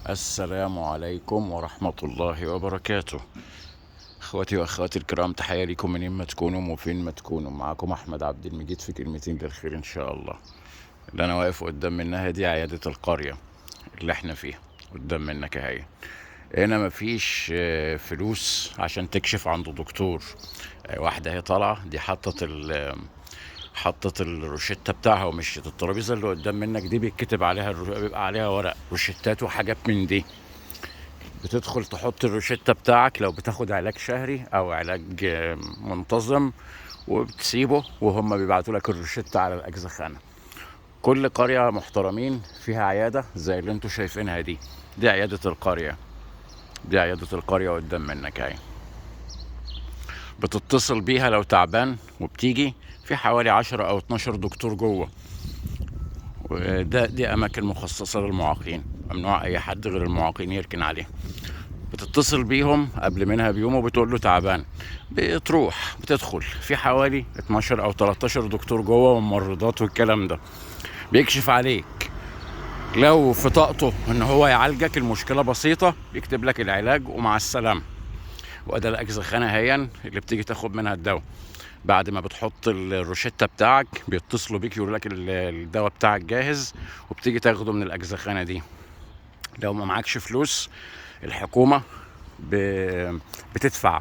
السلام عليكم ورحمة الله وبركاته. اخواتي واخواتي الكرام، تحية لكم منين ما تكونوا وفين ما تكونوا. معاكم احمد عبد المجيد في كلمتين للخير ان شاء الله. اللي انا واقف قدام منها دي عيادة القرية اللي احنا فيها قدام منك اهي. هنا مفيش فلوس عشان تكشف عند دكتور. واحدة هي طالعة دي حطت الروشتة بتاعها ومشيت. الترابيزة اللي قدام منك دي بيتكتب عليها بيبقى عليها ورق روشتات وحاجات من دي. بتدخل تحط الروشتة بتاعك لو بتاخد علاج شهري او علاج منتظم، وبتسيبه وهم بيبعتوا لك الروشتة على الأجزخانة. كل قرية محترمين فيها عيادة زي اللي انتوا شايفينها دي. دي عيادة القرية، دي عيادة القرية قدام منك اهي. بتتصل بيها لو تعبان وبتيجي، في حوالي 10 او 12 دكتور جوه. وده دي اماكن مخصصة للمعاقين، ممنوع اي حد غير المعاقين يركن عليها. بتتصل بيهم قبل منها بيوم وبتقول له تعبان، بتروح بتدخل في حوالي 12 او 13 دكتور جوه وممرضات والكلام ده. بيكشف عليك، لو في طاقته ان هو يعالجك المشكلة بسيطة بيكتب لك العلاج ومع السلامة. وده الاجزخانه هيا اللي بتيجي تاخد منها الدواء. بعد ما بتحط الروشتة بتاعك بيتصلوا بيك يقولوا لك الدواء بتاعك جاهز، وبتيجي تاخده من الاجزخانه دي. لو ما معكش فلوس الحكومة بتدفع.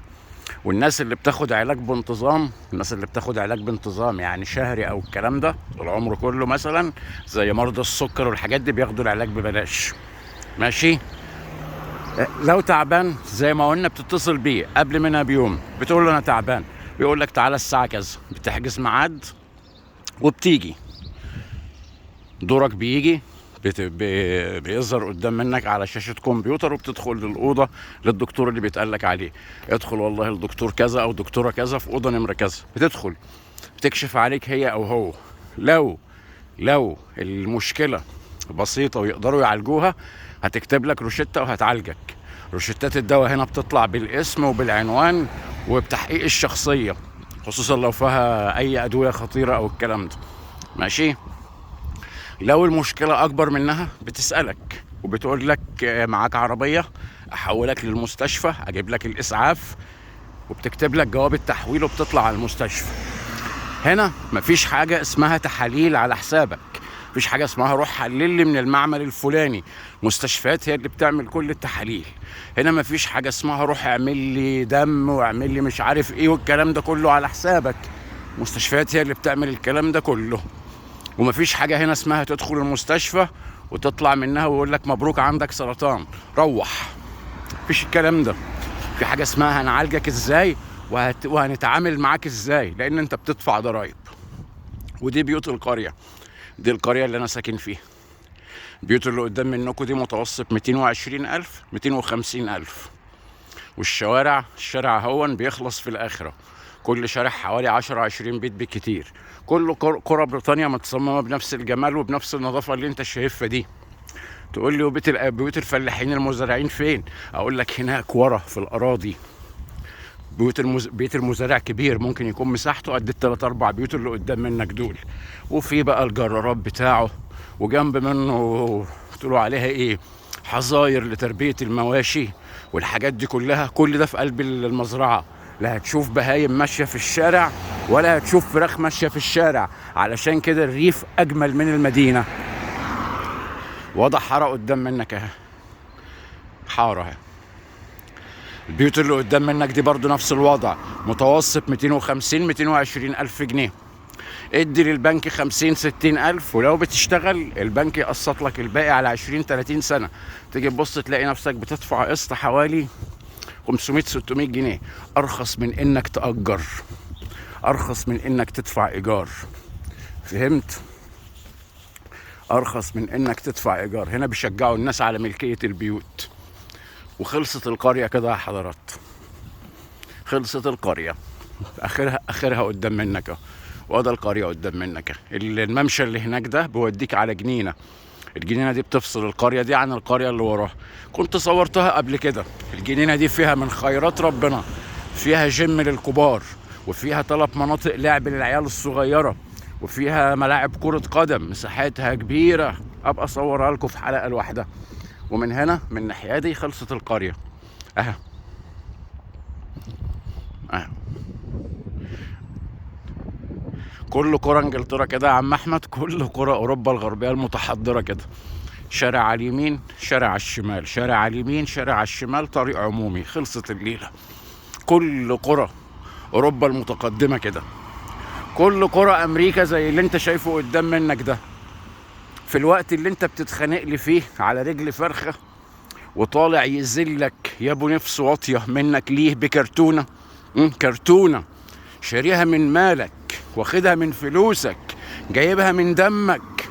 والناس اللي بتاخد علاج بانتظام، الناس اللي بتاخد علاج بانتظام يعني شهري او الكلام ده العمر كله، مثلا زي مرضى السكر والحاجات دي، بياخدوا العلاج ببلاش. ماشي. لو تعبان زي ما قلنا بتتصل بيه قبل منها بيوم، بتقول له انا تعبان، بيقول لك تعالى الساعة كذا، بتحجز ميعاد وبتيجي. دورك بيجي بيظهر قدام منك على شاشة كمبيوتر، وبتدخل للأوضة للدكتور اللي بيتقال لك عليه. ادخل والله الدكتور كذا أو دكتورة كذا في أوضة نمرة كذا. بتدخل بتكشف عليك هي أو هو. لو المشكلة بسيطة ويقدروا يعالجوها هتكتب لك روشتة وهتعالجك. روشتات الدواء هنا بتطلع بالاسم وبالعنوان وبتحقيق الشخصية، خصوصا لو فيها أي أدوية خطيرة أو الكلام ده. ماشي. لو المشكلة أكبر منها بتسألك وبتقول لك معاك عربية أحولك للمستشفى، أجيب لك الإسعاف، وبتكتب لك جواب التحويل وبتطلع على المستشفى. هنا مفيش حاجة اسمها تحاليل على حسابك، مفيش حاجة اسمها روح حلل لي من المعمل الفلاني. مستشفيات هي اللي بتعمل كل التحاليل. هنا مفيش حاجة اسمها روح اعمل لي دم واعمل لي مش عارف ايه والكلام ده كله على حسابك. مستشفيات هي اللي بتعمل الكلام ده كله. ومفيش حاجة هنا اسمها تدخل المستشفى وتطلع منها ويقول لك مبروك عندك سرطان روح. مفيش الكلام ده. في حاجة اسمها هنعالجك ازاي وهنتعامل معاك ازاي، لان انت بتدفع ضرايب. ودي بيوت القرية، دي القرية اللي انا ساكن فيها. البيوت اللي قدام منكم دي متوسط 220,000 250,000. والشوارع، الشارع هون بيخلص في الآخرة، كل شارع حوالي 10-20 بيت بالكتير. كل قرى بريطانيا متصممة بنفس الجمال وبنفس النظافة اللي انت شايفها دي. تقول لي وبيت بيوت الفلاحين المزارعين فين؟ اقول لك هناك ورا في الأراضي. بيت المزارع كبير، ممكن يكون مساحته قد التلات أربع بيوت اللي قدام منك دول. وفي بقى الجرارات بتاعه، وجنب منه تقولوا عليها ايه، حظاير لتربية المواشي والحاجات دي كلها. كل ده في قلب المزرعة. لا هتشوف بهايم ماشية في الشارع ولا هتشوف فراخ ماشية في الشارع. علشان كده الريف أجمل من المدينة. واضح حارة قدام منك اهي، حارة اهي. البيوت اللي قدام منك دي برضو نفس الوضع، متوسط 250 220 ألف جنيه. ادي للبنك 50 60 ألف، ولو بتشتغل البنك يقسط لك الباقي على 20 30 سنة. تيجي تبص تلاقي نفسك بتدفع قسط حوالي 500 600 جنيه. أرخص من إنك تأجر، أرخص من إنك تدفع إيجار. فهمت؟ أرخص من إنك تدفع إيجار. هنا بيشجعوا الناس على ملكية البيوت. وخلصت القرية كده يا حضرات، خلصت القرية. آخرها قدام منك اهو. وده القرية قدام منك. الممشى اللي هناك ده بيوديك على جنينة. الجنينة دي بتفصل القرية دي عن القرية اللي وراها. كنت صورتها قبل كده. الجنينة دي فيها من خيرات ربنا، فيها جيم للكبار، وفيها 3 مناطق لعب للعيال الصغيرة، وفيها ملاعب كرة قدم مساحتها كبيرة. أبقى أصورها لكم في حلقة لوحدها. ومن هنا من الناحية دي خلصت القرية اهي اهي. كل قرى انجلترا كده يا عم احمد، كل قرى اوروبا الغربية المتحضره كده، شارع على اليمين شارع على الشمال، شارع على اليمين شارع على الشمال، طريق عمومي، خلصت الليلة. كل قرى اوروبا المتقدمة كده، كل قرى امريكا زي اللي انت شايفه قدام منك ده. في الوقت اللي انت بتتخانق لي فيه على رجل فرخة وطالع يذلك يا ابو نفس واطية منك ليه بكرتونه، كرتونة شاريها من مالك، واخدها من فلوسك، جايبها من دمك،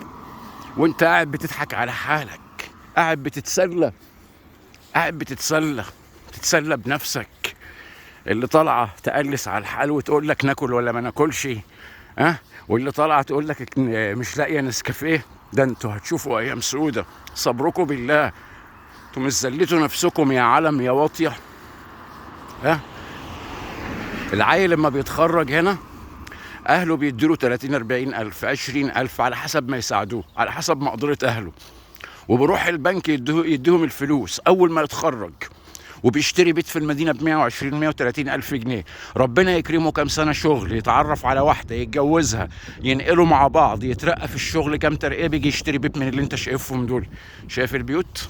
وانت قاعد بتضحك على حالك، قاعد بتتسلى، قاعد بتتسلى، تتسلى بنفسك. اللي طالعه تقلس على الحال وتقول لك ناكل ولا ما ناكلش، ها، واللي طالعه تقول لك مش لاقيه نسكافيه. ده انتوا هتشوفوا ايام سودة، صبركم بالله. انتوا مش زليتوا نفسكم يا عالم يا واطية؟ ها، العيل لما بيتخرج هنا اهله بيديله 30 40 الف 20 الف على حسب ما يساعدوه، على حسب مقدره اهله، وبروح البنك يديهم الفلوس اول ما يتخرج، وبيشتري بيت في المدينة ب 120 130 الف جنيه. ربنا يكرمه كام سنة شغل، يتعرف على واحدة، يتجوزها، ينقلوا مع بعض، يترقى في الشغل كام ترقيه، بيجي يشتري بيت من اللي انت شايفهم دول. شايف البيوت؟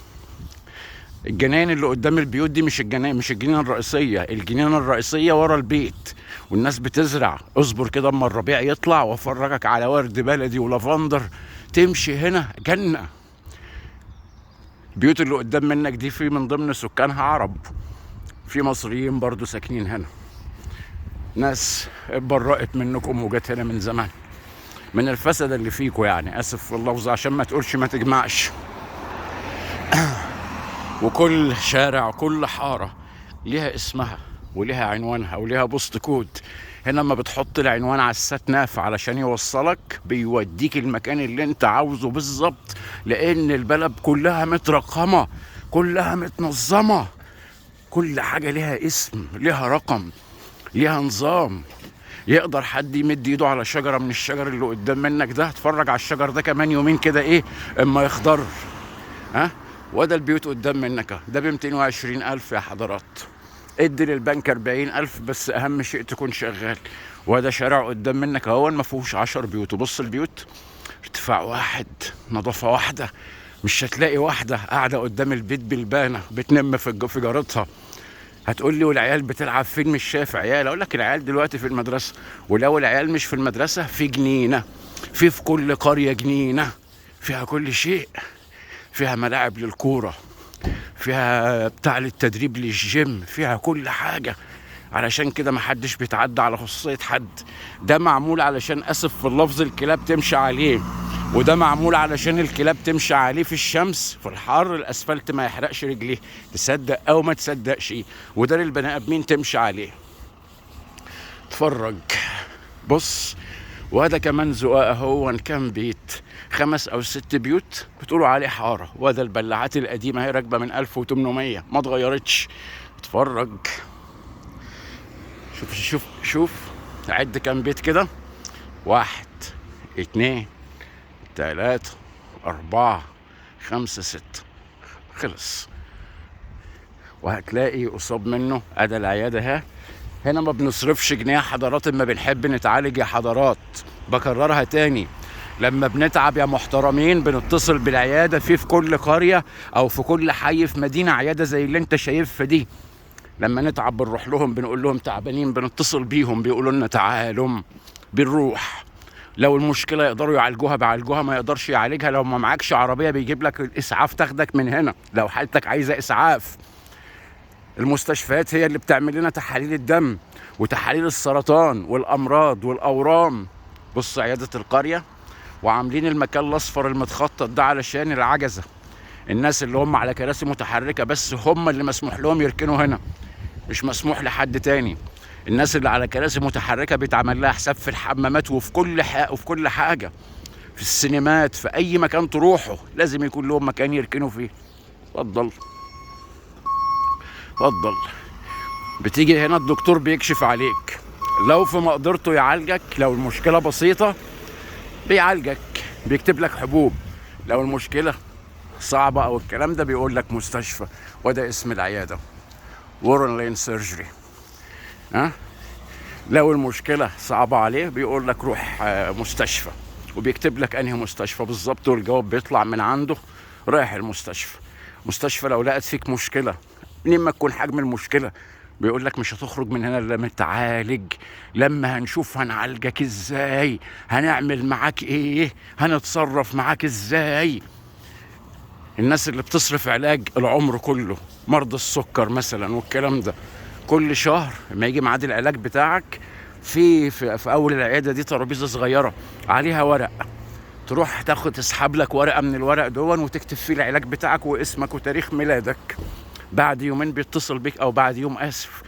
الجناين اللي قدام البيوت دي مش الجناين، مش الجنينة الرئيسية، الجنينة الرئيسية ورا البيت، والناس بتزرع. اصبر كده اما الربيع يطلع وافرجك على ورد بلدي ولافندر، تمشي هنا جنة. البيوت اللي قدام منك دي في من ضمن سكانها عرب، في مصريين برضو ساكنين هنا، ناس اتبرأت منكم وجت هنا من زمان، من الفسد اللي فيكم يعني، اسف في اللفظ عشان ما تقولش ما تجمعش. وكل شارع وكل حارة ليها اسمها وليها عنوانها وليها post code. هنا لما بتحط العنوان على ال sat nav علشان يوصلك، بيوديك المكان اللي انت عاوزه بالظبط، لان البلد كلها مترقمة، كلها متنظمة، كل حاجة ليها اسم، ليها رقم، ليها نظام. يقدر حد يمد ايده على شجرة من الشجر اللي قدام منك ده، اتفرج على الشجر ده كمان يومين كده ايه اما يخضر، ها. وده البيوت قدام منك ده ب 220 ألف يا حضرات، ادي للبنك 40 ألف بس، أهم شيء تكون شغال. وده شارع قدام منك اهو ما فيهوش 10 بيوت، وبص البيوت ارتفاع واحد، نظافة واحدة، مش هتلاقي واحدة قاعدة قدام البيت بالبانة بتنم في جارتها. هتقول لي والعيال بتلعب فين؟ مش شايف عيال. أقول لك العيال دلوقتي في المدرسة، ولو العيال مش في المدرسة في جنينة، في كل قرية جنينة فيها كل شيء، فيها ملاعب للكورة، فيها بتاع للتدريب للجيم، فيها كل حاجة. علشان كده محدش بيتعدى على خصوصية حد. ده معمول علشان، أسف في اللفظ، الكلاب تمشي عليه، وده معمول علشان الكلاب تمشي عليه في الشمس في الحر، الأسفلت ما يحرقش رجليه، تصدق أو ما تصدقش. وده للبني آدمين تمشي عليه. اتفرج بص. وهذا كمان زقاق اهو، كام بيت، 5 أو 6 بيوت بتقولوا عليه حارة. وهذا البلاعات القديمة هي راكبة من 1800 ما اتغيرتش. اتفرج شوف شوف شوف، عد كام بيت كده، 1 2 3 4 5 6، خلص. وهتلاقي قصاد منه ادي العيادة اهي. هنا ما بنصرفش جنيه حضرات، اما بنحب نتعالج يا حضرات، بكررها تاني، لما بنتعب يا محترمين بنتصل بالعيادة. في كل قرية او في كل حي في مدينة عيادة زي اللي انت شايفها دي. لما نتعب بنروح لهم، بنقول لهم تعبانين، بنتصل بيهم بيقولوا لنا تعالوا، بنروح. لو المشكلة يقدروا يعالجوها بيعالجوها، ما يقدرش يعالجها لو ما معكش عربية بيجيب لك الاسعاف تاخدك من هنا لو حالتك عايزه اسعاف. المستشفيات هي اللي بتعمل لنا تحاليل الدم وتحاليل السرطان والامراض والاورام. بص عيادة القرية، وعاملين المكان الاصفر المتخطط ده علشان العجزة، الناس اللي هم على كراسي متحركة بس هم اللي مسموح لهم يركنوا هنا، مش مسموح لحد تاني. الناس اللي على كراسي متحركة بيتعمل لها حساب في الحمامات وفي كل حاجة، وفي كل حاجة، في السينمات، في اي مكان تروحه لازم يكون لهم مكان يركنوا فيه. اتفضل اتفضل. بتيجي هنا الدكتور بيكشف عليك، لو في مقدرته يعالجك، لو المشكلة بسيطة بيعالجك، بيكتب لك حبوب. لو المشكلة صعبة او الكلام ده بيقول لك مستشفى، وده اسم العيادة، Warren Lane Surgery. ها لو المشكلة صعبة عليه بيقول لك روح مستشفى، وبيكتب لك انهي مستشفى بالظبط، والجواب بيطلع من عنده رايح المستشفى. مستشفى لو لقت فيك مشكلة منين ما تكون حجم المشكلة بيقول لك مش هتخرج من هنا الا لما تعالج، لما هنشوف هنعالجك ازاي، هنعمل معاك ايه، هنتصرف معاك ازاي. الناس اللي بتصرف علاج العمر كله، مرضى السكر مثلا والكلام ده، كل شهر لما يجي ميعاد العلاج بتاعك في في, في اول العيادة دي ترابيزة صغيرة عليها ورق، تروح تاخد تسحب لك ورقة من الورق دون وتكتب فيه العلاج بتاعك واسمك وتاريخ ميلادك. بعد يومين بيتصل بيك، او بعد يوم اسف،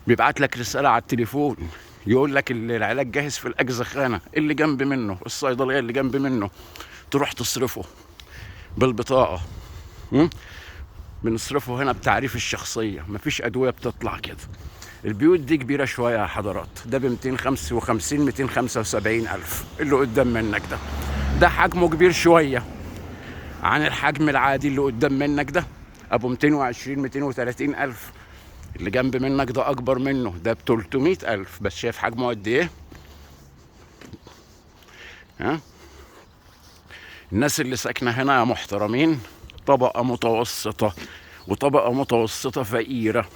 بيبعت لك رسالة على التليفون يقول لك العلاج جاهز في الاجزخانه اللي جنب منه، الصيدلية اللي جنب منه، تروح تصرفه بالبطاقه. بنصرفه هنا بتعريف الشخصية، مفيش ادوية بتطلع كده. البيوت دي كبيرة شوية يا حضرات، ده ب 255 275 الف اللي قدام منك ده، ده حجمه كبير شوية عن الحجم العادي اللي قدام منك ده ابو 220 230 الف. اللي جنب منك ده اكبر منه، ده ب 300 الف، بس شايف حجمه قد ايه؟ ها الناس اللي ساكنة هنا يا محترمين طبقه متوسطه، وطبقه متوسطه فقيرة.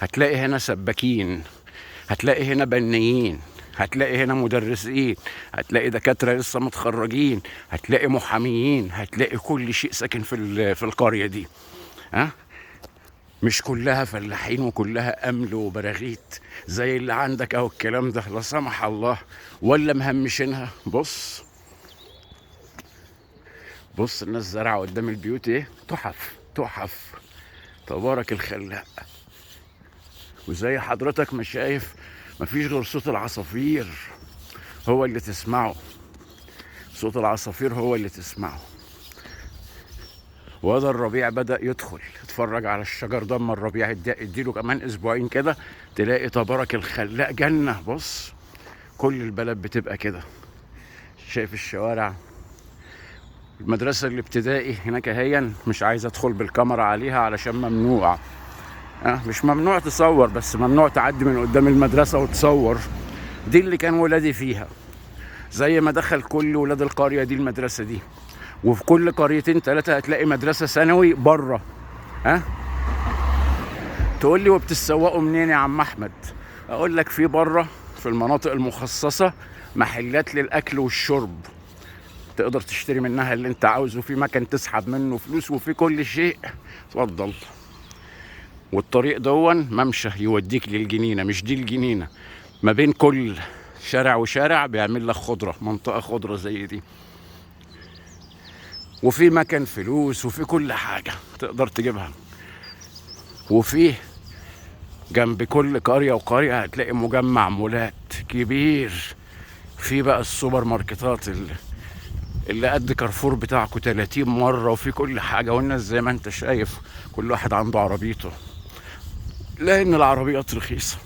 هتلاقي هنا سباكين، هتلاقي هنا بنيين، هتلاقي هنا مدرسين، هتلاقي دكاترة لسه متخرجين، هتلاقي محاميين، هتلاقي كل شيء ساكن في القرية دي. ها مش كلها فلاحين وكلها أمل وبراغيث زي اللي عندك أو الكلام ده لا سمح الله، ولا مهمشينها. بص بص الناس زرعة قدام البيوت ايه، تحف تحف، تبارك الخلاق. وزي حضرتك ما شايف مفيش غير صوت العصافير هو اللي تسمعه، صوت العصافير هو اللي تسمعه. وهذا الربيع بدأ يدخل، اتفرج على الشجر ده اما الربيع اديله كمان اسبوعين كده تلاقي تبارك الخلاق جنة. بص كل البلد بتبقى كده، شايف الشوارع. المدرسة الابتدائي هناك اهيا، مش عايز ادخل بالكاميرا عليها علشان ممنوع. مش ممنوع تصور، بس ممنوع تعدي من قدام المدرسة وتصور. دي اللي كان ولادي فيها، زي ما دخل كل ولاد القرية دي المدرسة دي، وفي كل قريتين ثلاثة هتلاقي مدرسة ثانوي بره. تقول لي وبتسوقوا منين يا عم احمد؟ اقول لك في بره في المناطق المخصصة محلات للاكل والشرب، تقدر تشتري منها اللي انت عاوزه، في مكان تسحب منه فلوس، وفي كل شيء. اتفضل. والطريق دون ممشى يوديك للجنينة، مش دي الجنينة، ما بين كل شارع وشارع بيعمل لك خضرة، منطقة خضرة زي دي، وفي مكان فلوس، وفي كل حاجة تقدر تجيبها. وفي جنب كل قرية وقرية هتلاقي مجمع مولات كبير، في بقى السوبر ماركتات اللي قد كارفور بتاعكو 30 مرة، وفي كل حاجة. والناس زي ما انت شايف كل واحد عنده عربيته، لأن العربيات رخيصة.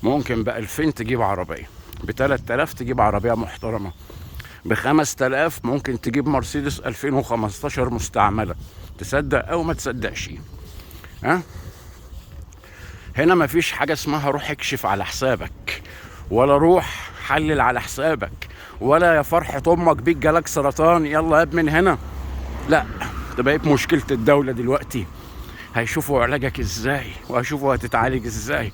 ممكن ب2000 تجيب عربية، ب3000 تجيب عربية محترمة، ب5000 ممكن تجيب مرسيدس 2015 مستعملة، تصدق أو ما تصدقش. ها هنا مفيش حاجة اسمها روح اكشف على حسابك، ولا روح حلل على حسابك، ولا يا فرحة أمك بيك جالك سرطان يلا يا ابني من هنا. لا، ده بقت مشكلة الدولة دلوقتي، هيشوفوا علاجك ازاي وهيشوفوا هتتعالج ازاي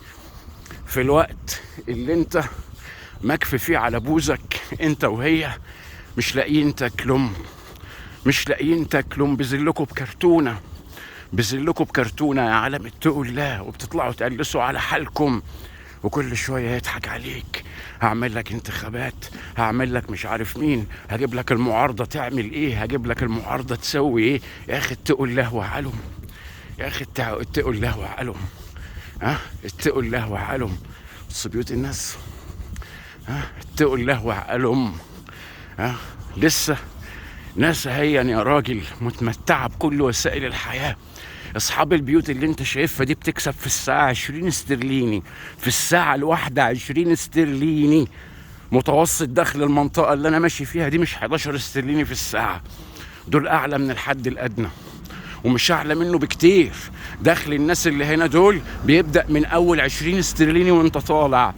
في الوقت اللي انت مكفي فيه على بوزك انت وهي، مش لاقيين تاكلم، مش لاقيين تاكلم، بيذلكوا بكرتونه، بيذلكوا بكرتونه يا عالم اتقوا الله، وبتطلعوا تقلسوا على حالكم، وكل شوية يضحك عليك، هعمل لك انتخابات، هعمل لك مش عارف مين، هجيب لك المعارضة تعمل ايه، هجيب لك المعارضة تسوي ايه. يا اخي اتقوا الله وعلم، يا اخي اتقوا الله وعلم، ها اتقوا الله وعلم، بص بيوت الناس، ها اتقوا الله وعلم، ها لسه ناس هيا يا راجل متمتعه بكل وسائل الحياة. اصحاب البيوت اللي انت شايفها دي بتكسب في الساعة 20 استرليني، في الساعة الواحدة 20 استرليني. متوسط دخل المنطقة اللي انا ماشي فيها دي مش 11 استرليني في الساعة. دول اعلى من الحد الادنى، ومش اعلى منه بكتير. دخل الناس اللي هنا دول بيبدأ من اول 20 استرليني وانت طالع.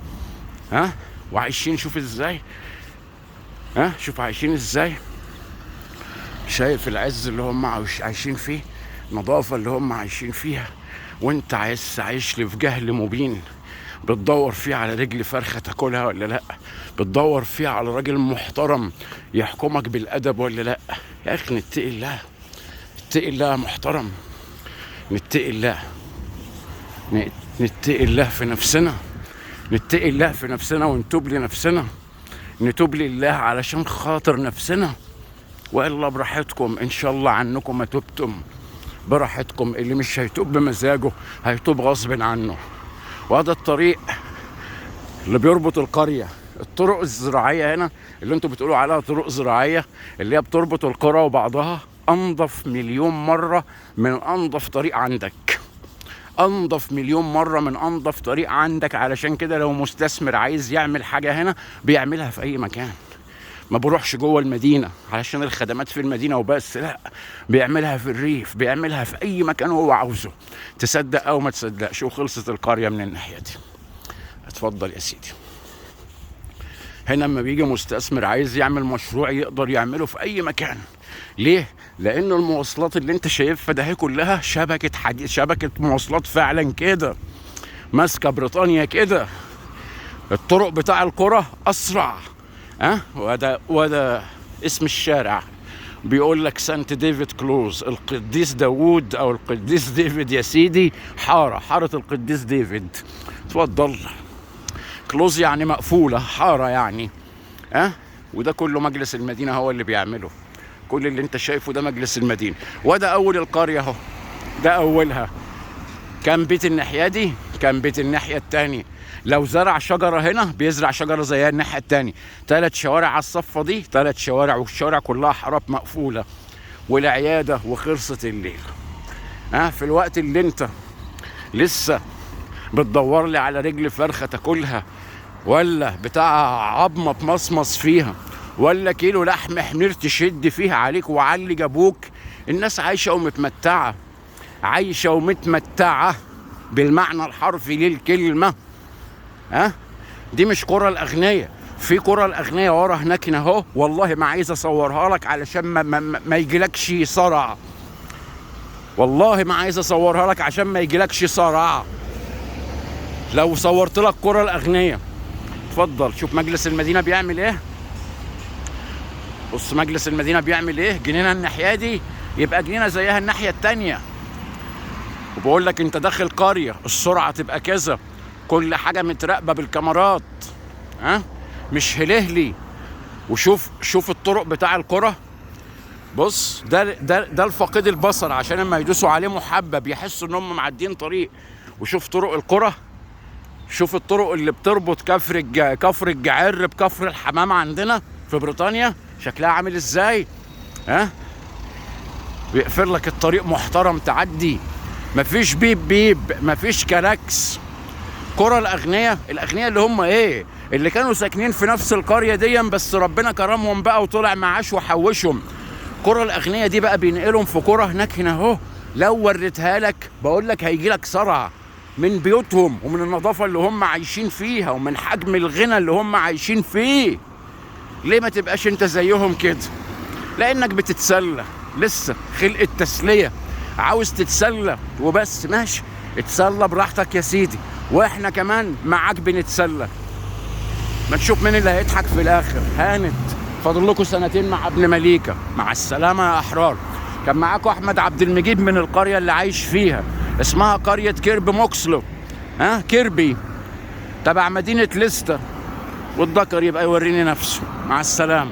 ها وعايشين، شوف ازاي، ها شوف عايشين ازاي. شايف العز اللي هم عايشين فيه، النظافة اللي هم عايشين فيها، وانت عايز عايش لي في جهل مبين، بتدور فيه على رجل فرخة تاكلها ولا لا، بتدور فيه على راجل محترم يحكمك بالأدب ولا لا. يا أخي نتقي الله، نتقي الله يا محترم، نتقي الله، نتقي الله في نفسنا، نتقي الله في نفسنا ونتوب لنفسنا، نتوب لله علشان خاطر نفسنا. وإلا براحتكم إن شاء الله عنكم ما تبتم، براحتكم. اللي مش هيتوب بمزاجه هيتوب غصب عنه. وهذا الطريق اللي بيربط القرية، الطرق الزراعية هنا اللي انتوا بتقولوا عليها طرق زراعية، اللي هي بتربط القرى وبعضها، أنظف مليون مرة من أنظف طريق عندك، أنظف مليون مرة من أنظف طريق عندك. علشان كده لو مستثمر عايز يعمل حاجة هنا بيعملها في أي مكان، ما بروحش جوه المدينة علشان الخدمات في المدينة وبس، لا، بيعملها في الريف، بيعملها في أي مكان هو عاوزه، تصدق أو ما تصدقش. وخلصت القرية من الناحية دي. اتفضل يا سيدي. هنا لما بيجي مستثمر عايز يعمل مشروع يقدر يعمله في أي مكان. ليه؟ لأن المواصلات اللي انت شايفها ده هي كلها شبكة حديد، شبكة مواصلات فعلا كده ماسكة بريطانيا كده. الطرق بتاع القرى أسرع. ها وده اسم الشارع، بيقول لك Saint David Close، القديس داوود او القديس ديفيد يا سيدي، حارة القديس ديفيد. اتفضل. close يعني مقفولة، حارة يعني. ها وده كله مجلس المدينة هو اللي بيعمله، كل اللي انت شايفه ده مجلس المدينة. وده اول القرية اهو، ده اولها. كان بيت الناحية دي، كان بيت الناحية التانية. لو زرع شجرة هنا بيزرع شجرة زيها الناحية التانية. 3 شوارع على الصفة دي، 3 شوارع، والشوارع كلها حارات مقفولة، والعيادة، وخلصت الليل. ها في الوقت اللي انت لسه بتدور لي على رجل فرخة تاكلها، ولا بتاع عظمة تمصمص فيها، ولا كيلو لحم حمير تشد فيها عليك وعلي جابوك، الناس عايشة ومتمتعة، عايشة ومتمتعة بالمعنى الحرفي للكلمة. ها دي مش قرى الأغنياء، في قرى الأغنياء ورا هناك اهو، والله ما عايز أصورها لك علشان ما يجيلكش صرع، والله ما عايز أصورها لك عشان ما يجيلكش صرع لو صورت لك قرى الأغنياء. اتفضل شوف مجلس المدينة بيعمل ايه. بص مجلس المدينة بيعمل ايه. جنينة الناحية دي يبقى جنينة زيها الناحية التانية. وبقول لك انت داخل قرية، السرعة تبقى كذا، كل حاجة متراقبة بالكاميرات، ها مش هلهلي. وشوف شوف الطرق بتاع القرى. بص ده ده ده الفقيد البصر، عشان لما يدوسوا عليه محبب يحسوا ان هم معديين طريق. وشوف طرق القرى، شوف الطرق اللي بتربط كفر الجعر بكفر الحمام عندنا في بريطانيا شكلها عامل ازاي. ها بيقفل لك الطريق محترم تعدي، مفيش بيب بيب، مفيش كلاكس. قرى الاغنياء، الاغنياء اللي هم ايه، اللي كانوا ساكنين في نفس القرية دي بس ربنا كرمهم بقى وطلع معاش وحوشهم. قرى الاغنياء دي بقى بينقلهم في قرى هناك هنا اهو، لو وريتها لك بقول لك هيجي لك صرع من بيوتهم ومن النظافة اللي هم عايشين فيها ومن حجم الغنى اللي هم عايشين فيه. ليه ما تبقاش انت زيهم كده؟ لانك بتتسلى لسه، خلق التسلية، عاوز تتسلى وبس. ماشي، اتسلى براحتك يا سيدي، واحنا كمان معاك بنتسلى. ما تشوف مين اللي هيضحك في الاخر. هانت، فاضل لكم سنتين مع ابن مليكة. مع السلامة يا احرار. كان معاكم احمد عبد المجيد من القرية اللي عايش فيها، اسمها قرية كيرب موكسلو، ها كيربي، تبع مدينة ليستر. والذكر يبقى يوريني نفسه. مع السلامة.